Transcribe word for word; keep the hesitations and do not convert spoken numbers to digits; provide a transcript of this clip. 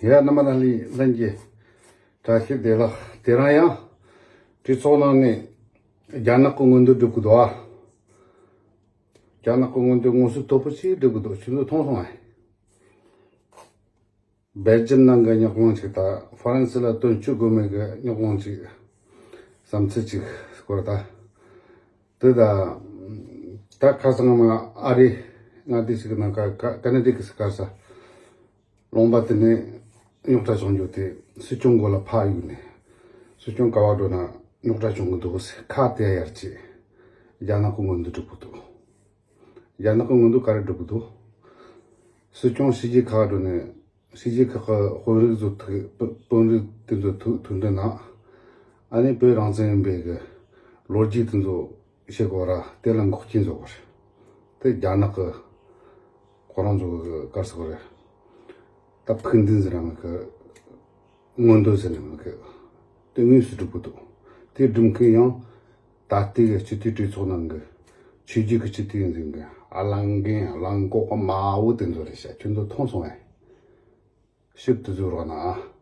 ཡ་རྣམ་པ་ལྷན་རྒྱས་ལྷན་རྒྱས་བཀྲ་ཤིས་བདེ་ལེགས། དེ་རིང་ཡང་གྲོས་ཚོགས་ནང་ནས་རྒྱ་ནག་གི་མངོན་འདོད་སྒྲུབ་གི་འདུག་ཨ། རྒྱ་ནག་གི་མངོན་འདོད་མངོན་གསལ་དོད་པོ་ཞིག་སྒྲུབ་གི་འདུག་ཁྱོད་ཚོ་མཐོང་སོང་ཨ། སྦེལ་ཇམ་ནང་གི་རྙོག་གླེང་ཅིག་དང་ཧྥ་རན་སི་ལ་དོན་གཅོད་དགོས་མེད་གི་རྙོག་གླེང་ཅིག་བསམ་ཚུལ་ཅིག་སྐོར་དང་། དེ་དང་། ད་ཁ་སང་མ་ཨ་རི་མངའ་སྡེ་ཞིག་གི་ནང་ཀ་ཀ་ཀ་ན་ཌ་གི་སི་ཀར་ས་ལུང་པ་དེ་ནས་རྙོག་དྲ་བྱུང་རྒྱུ་དེ་སྲིད་སྐྱོང་མགོ་ལ་ཕར་གཡུགས་ནས་སྲིད་སྐྱོང་ག་བ་འགྲོ་ན་རྙོག་དྲ་བྱུང་གི་འདུག་ཟེར། ཁ་དེ་ཡར་བྱས། རྒྱ་ནག་གི་མངོན་འདོད་སྒྲུབ་གི་འདུག་རྒྱ་ནག་གི་མངོན་འདོད་ག་རེ་སྒྲུབ་གི་འདུག་སྲིད་སྐྱོང་ཕྱི་རྒྱལ་ཁག་འགྲོ་ནས་ཕྱི་རྒྱལ་ཁག་གི་དཔོན་རིགས་ཚོ་ཐུག་དཔོན་རིགས་དེ་ཚོ་ཐུག་ཐུག་འདྲི་ན། ཨ་ནི་བོད་རང་བཙན་ཡིན་པའི་གི་ལོ་རྒྱུས་དེ་ཚོ་བཤད་དགོས་ར། དེ་ལ་འགོག་རྐྱེན་བཟོ་དགོས་རེད། དེ་རྒྱ་ནག་གི་ཁོ་རང་ཚོ་གི་ག་རེ་ཟེར་དགོས་རེད། ད་ཕུགས་འདུན་ཟེར་ན་མི་གི་མངོན་འདོད་ཟེར་ན་མི་གི་དེ་དངོས་སུ་སྒྲུབ་གི་འདུག་དེ་སྒྲུབ་མཁན་ཡང་ད་ལྟའི་གི་སྤྱི་འཐུས་གྲོས་ཚོགས་ནང་གི་ཆོས་བརྒྱུད་ཀྱི་སྤྱི་འཐུས་ཡིན་ཟིན་གི་ཨ་ལང་རྒན་ཨ་ལང་ཀོག་དམར་པོ་དེ་ཚོ་རེད་ཤག་ཁྱོད་ཚོ་མཐོང་སོང་ངས། ཞིབ་ཏུ་བཟོས་རོགས་གནང་ཨ།